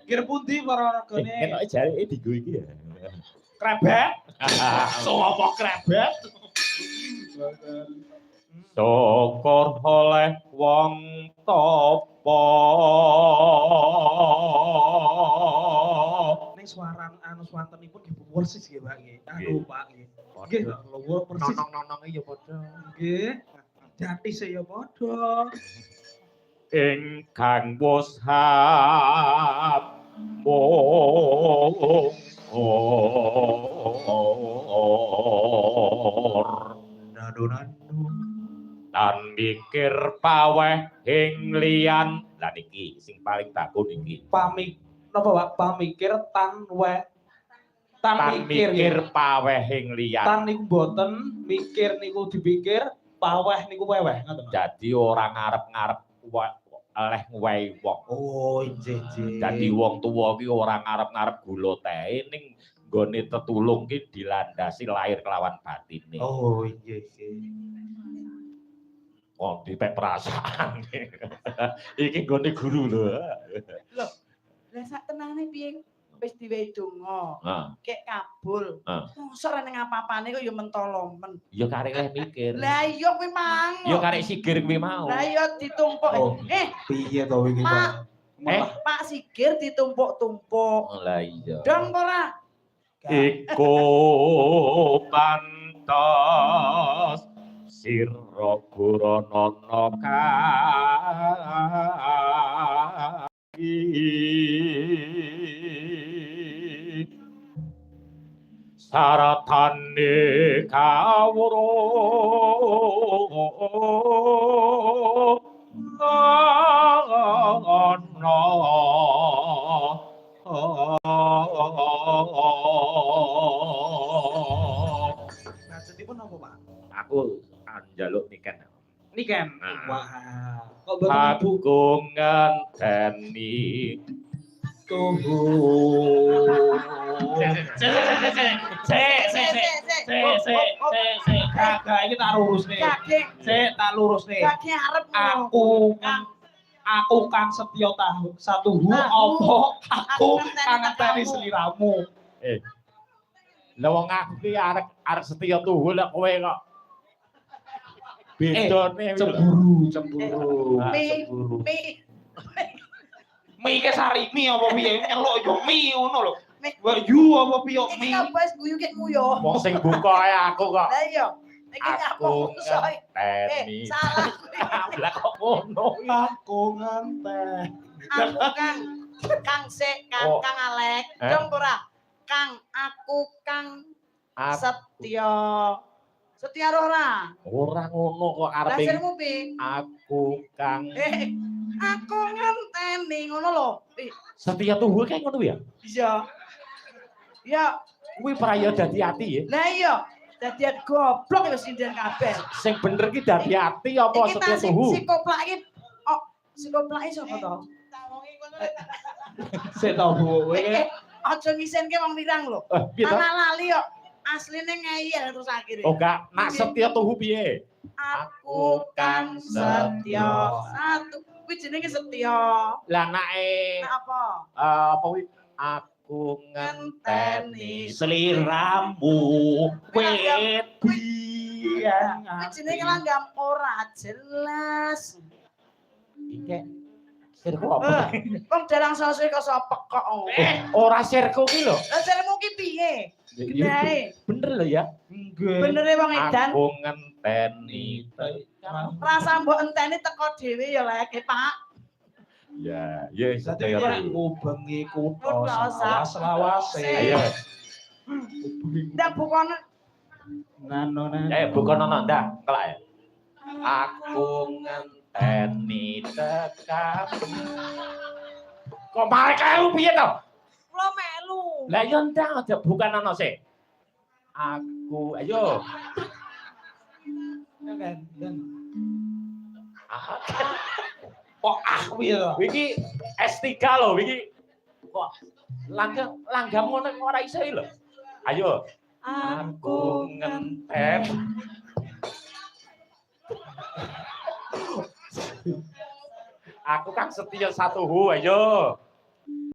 Kir pundi para ragane? Ketoke jarike digo iki ya. Krebet. So apa krebet? Syukur oleh wong topo. Ning suaran anu swantenipun nggih persis nggih Pak nggih. Anu Pak nggih. Nggih, luwur persis. Nonong-nononge ya padha. Nggih. Jati ya padha. Ingkang wis mung. Nando-nando. Tan mikir paweh ing liyan. Lah niki sing paling bagus niki. Pamik napa Pak? Pamikir tan we tan, Tan mikir, mikir paweh ing liyan. Tan niku mboten, mikir niku dipikir, paweh niku weweh ngoten. Dadi ora ngarep-ngarep oleh ngwehi wong. Oh, injih injih. Dadi wong tuwa ki ora ngarep-ngarep gula teh ning nggone tetulung ki dilandasi lahir kelawan batine. Oh, injih injih. Wong dipek perasaan. Iki nggone guru lho. Lho, lah sak tenane piye wis diwehi donga, kek kabul. Mosok ora ning apa-apane kok ya mentolo men. Ya karek leh mikir. Lah iya kuwi mang. Ya karek sigir kuwi mau. Lah iya ditumpuk. Oh. Piye to wingi, Pak? Pak Sigir ditumpuk-tumpuk. Lah iya. Dong ora? Iku pantes sira guranana kaki saratane kawruh ana. Maksudipun napa, Pak? Aku njaluk niken. Niken. Wah. Kok mboten Ibu Aku ngenteni tuhu. Sik sik sik sik sik sik sik sik sik gak iki tak lurusne. Sik tak lurusne. Aku kang setya tahu satuhu apa aku kang ngenteni sliramu. Lah wong aku ki arek setya tuhu lek kowe kok bedone cemburu cemburu cemburu. Mi ke sarimi apa piye nyeluk yo mi ngono lho. Wah yu apa piye mi. Iki wis guyu kek nguyo. Wong sing buka ae aku kok. Lah iya. Iki nyapa musuhe. Salah. Lah kok ngono. Aku ngenteni. Aku kang kang sik kang kang Alek. Dong ora? Kang aku kang setya. Setya ora? Ora ngono kok arepe. Lah sirmu piye? Aku kang aku ngenteni ngono lho. Setia tuhu kayak ngono ya? Iya. Ya, kuwi praya dadi ati ya. Lah iya, dadi goblok wis sinden kabeh. Sing bener ki dadi ati apa setia tuhu? Si koplak iki oh, si koplake sapa to? Sik to Bu, kowe. Aja ngisenke wong wirang lho. Ana lali kok. Asline ngeyel terus akhire. Oh gak, nak setia tuhu piye? Aku kang setya satu. Kuwi jenenge setya. Lah nake nak apa? Apa kuwi? Aku ngenteni sliramu wit biyen. Kuwi jenenge langgam ora jelas. Iki sirku apa? Wong dalang sosok kok sopek kok. Ora sirku ki lho. Lah sirmu ki piye? Genahe. Bener lho ya. Nggih. Benere wong edan. Aku ngenteni rasa mbok enteni teko dhewe ya lek, Pak. Ya, ya dadi nek ngubengi kutha sawas-lawase. Ayo. Ndak bukono. Nano nano. Bukono ndak, kelak ya. Aku ngenteni tekamu. Kok marek kae piye to? Kula melu. Lah ya ndang aja bukan ana sik. Aku ayo. Kok ah piye to? Iki S3 lho iki. Kok langgam ngono ora iso lho. Ayo. Aku ngenten. Aku kan setia satuhu ayo.